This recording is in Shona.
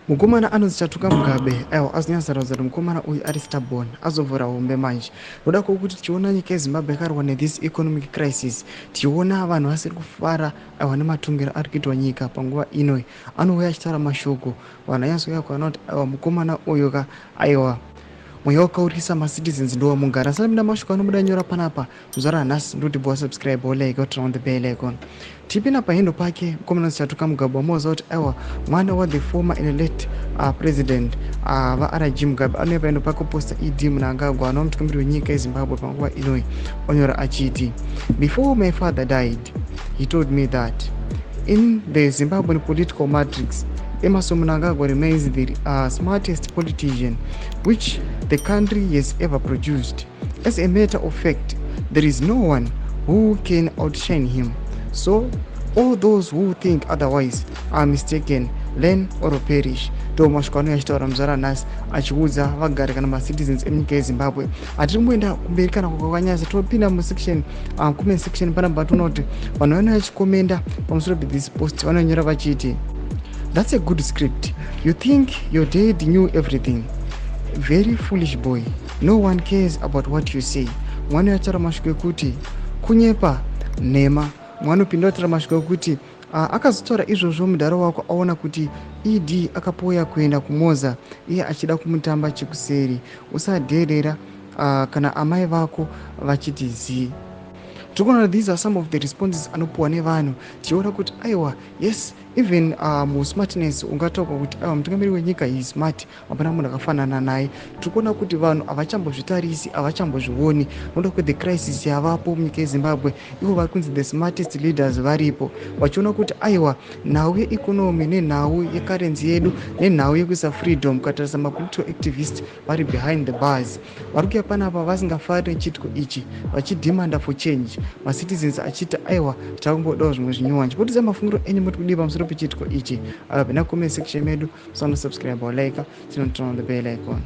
Mukomana anonzi Chatuka Mugabe, aiwa, azonyatsoratidza kuti mukomana uyu ari stubborn. Azovhura hombe manje noda kwokuti tichiona nyika yeZimbabwe yakarwa nethis economic crisis, tichiona vanhu vasiri kufara, aiwa, nematongero ari kuitwa nyika panguva inoi, anouya achitaura mashoko, vanhu vanyatsouya kuona kuti, aiwa, mukomana uyu ka, aiwa, mweya wakaurisa macitizens ndowamugara. Asati mida mashoko anobuda nyora panapa muzvara nhasi, ndoti bva subscribe, like, turn on the bell icon. Tipinda pahandle pake mukomana Chatuka Mugabe, wamuudza kuti, aiwa, mwana wa the former and late president vaRG Mugabe, anouya pahandle pake kuposta ED Mnangagwa, anova mutungamiri wenyika yeZimbabwe panguva inoi. Onyora achiti, "Before my father died, he told me that in the Zimbabwean political matrix, Emmerson Mnangagwa remains the smartest politician which the country has ever produced. As a matter of fact, there is no one who can outshine him. So all those who think otherwise are mistaken. Learn or perish." Ndo mashoko anouya achitaura muzvara nhasi, achiudza vagari kana macitizens emunyika yeZimbabwe. Hatiri kumboenda kumberi kana kwakanyasa, topinda musection, comment section. Panapa toona kuti vanhu vanouya vachikomenda pamusoro pethis post. Vanonyora vachiti, "That's a good script. You think your dad knew everything? Very foolish boy. No one cares about what you say." Mwana yataura mashoko ekuti kunyepa, nhema. Mwana upinda kutaura mashoko ekuti akazotaura izvozvo mudharo wako aona kuti ED akapoya kuenda kumoza, iye achida kumutamba chekuseri. Usadherera kana amai vako vachiti zii. Tiri kuona these are some of the responses anopiwa nevanhu, tichiona kuti, aiwa, yes, even musmartness ungataurwa kuti, aiwa, mutungamiri wenyika is smart, hapana munhu akafanana naye. Tiri kuona kuti vanhu havachambozvitarisi, havachambozvioni nokuda kwethe crisis yavapo munyika yeZimbabwe. Ivo vari kunzi the smartest leaders varipo, vachiona kuti, aiwa, nhau yeeconomy nenhau yecurrency yedu nenhau yekuisa freedom, kukatarisa mapolitical activist vari behind the bars, vari kuya panapa vasingafari nechiitiko ichi, vachidemanda for change, macitizens achiti, aiwa, takumbodawo zvimwe zvinyowani. Chipotidza mafungiro enyu, muri kudii pamusoro pechiitiko ichi? Apa pina comment section medu, musano subscribe or like, tinoturn on the bell icon.